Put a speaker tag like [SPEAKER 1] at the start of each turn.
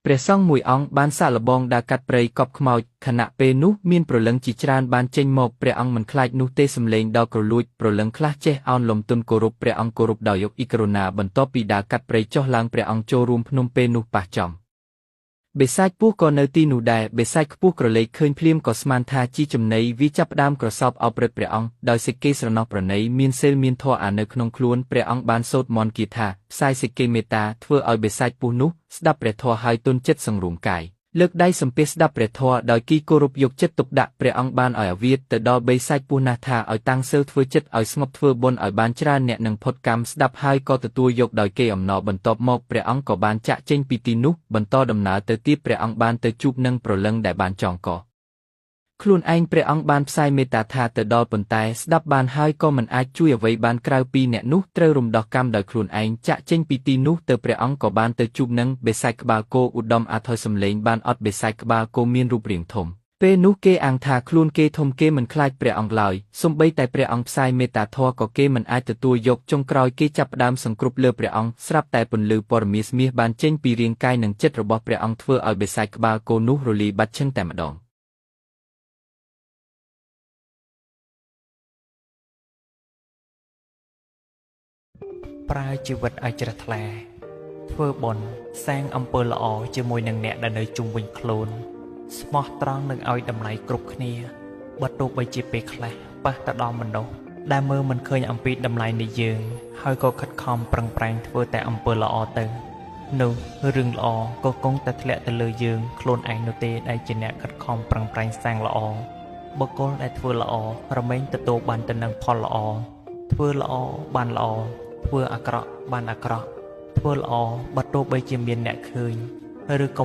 [SPEAKER 1] ព្រះសង្ឃមួយអង្គបានសាកល្បងដើរកាត់ព្រៃកប់ខ្មោចខណៈពេលនោះមានព្រលឹងជាច្រើនបានចេញមកព្រះអង្គមិនខ្លាចនោះទេសំឡេងដ៏គ្រលួចព្រលឹងខ្លះចេះអោនលំទន់គោរពព្រះអង្គគោរពដោយយកអ៊ីករុណាបន្ទាប់ពីដើរកាត់ព្រៃចុះឡើងព្រះអង្គចូលរួមភ្នំពេលនោះប៉ះចំបិសាចពស់ក៏នៅទីនោះដែរបិសាចខ្ពស់ក្រឡេកឃើញភ្លាមក៏ស្មានថាជាចំណីវាចាប់ផ្ដើមក្រសោបអោបរឹតព្រះអង្គដោយសេចក្ដីស្រណោះប្រណីមានសិលមានធម៌អានៅក្នុងខ្លួនព្រះអង្គបានសូត្រមន្តគាថាផ្សាយសេចក្ដីមេត្តាធ្វើឲ្យបិសាចពស់នោះស្ដាប់ព្រះធម៌ហើយទន់ចិត្តសង្រួមកាយលើកដៃសំពះស្ដាប់ព្រះធម៌ដោយគីគោរពយកចិត្តទុកដាក់ព្រះអង្គបានឲ្យអាវាតទៅដល់បិសាចពស់ណាស់ថាឲ្យតាំងសិលធ្វើចិត្តឲ្យស្ងប់ធ្វើបុណ្យឲ្យបានច្រើនអ្នកនឹងផុតកម្មស្ដាប់ហើយក៏ទទួលយកដោយគេអំណរបន្ទាប់មកព្រះអង្គក៏បានចាក់ចេញពីទីនោះបន្តដំណើរទៅទៀតព្រះអង្គបានទៅជួបនឹងព្រលឹងដែលបានចងកខ្លួនឯងព្រះអង្គបានផ្សាយមេត្តាថាទៅដល់ប៉ុន្តែស្ដាប់បានហើយក៏មិនអាចជួយអ្វីបានក្រៅពីអ្នកនោះត្រូវរំដោះកម្មដោយខ្លួនឯងចាក់ចេញពីទីនោះទៅព្រះអង្គក៏បានទៅជួបនឹងបិសាចក្បាលគោឧត្តមអាថយសំឡេងបានអត់បិសាចក្បាលគោមានរូបរាងធំពេលនោះគេអាងថាខ្លួនគេធំគេមិនខ្លាចព្រះអង្គឡើយសូម្បីតែព្រះអង្គផ្សាយមេត្តាធម៌ក៏គេមិនអាចទទួលយកចុងក្រោយគេចាប់ផ្ដើមសង្គ្រប់លើព្រះអង្គស្រាប់តែពន្លឺព័ត៌មានមាសបានចេញពីរាងកាយនិងចិត្តរបស់ព្រះអង្គធ្វើឲ្យបិសាចក្បាលគោនោះរលាយបាត់ឈឹងតែម្ដង
[SPEAKER 2] ប្រើជីវិតឲ្យជ្រះថ្លាធ្វើបុណ្យសាងអំពើល្អជាមួយនឹងអ្នកដែលនៅជុំវិញខ្លួនស្មោះត្រង់និងឲ្យតម្លៃគ្រប់គ្នាបើទោះបីជាពេលខ្លះប៉ះទៅដល់មនុស្សដែលមើលមិនឃើញអំពីតម្លៃនៃយើងហើយក៏ខិតខំប្រឹងប្រែងធ្វើតែអំពើល្អទៅនោះរឿងល្អក៏គង់តែធ្លាក់ទៅលើយើងខ្លួនឯងនោះទេដែលជាអ្នកខិតខំប្រឹងប្រែងសាងល្អបុគ្គលដែលធ្វើល្អរមែងទទួលបានទៅនឹងផលល្អធ្វើល្អបានល្អធ្វើអាក្រក់បានអាក្រក់ធ្វើល្អបើទោះបីជាមានអ្នកឃើញឬក៏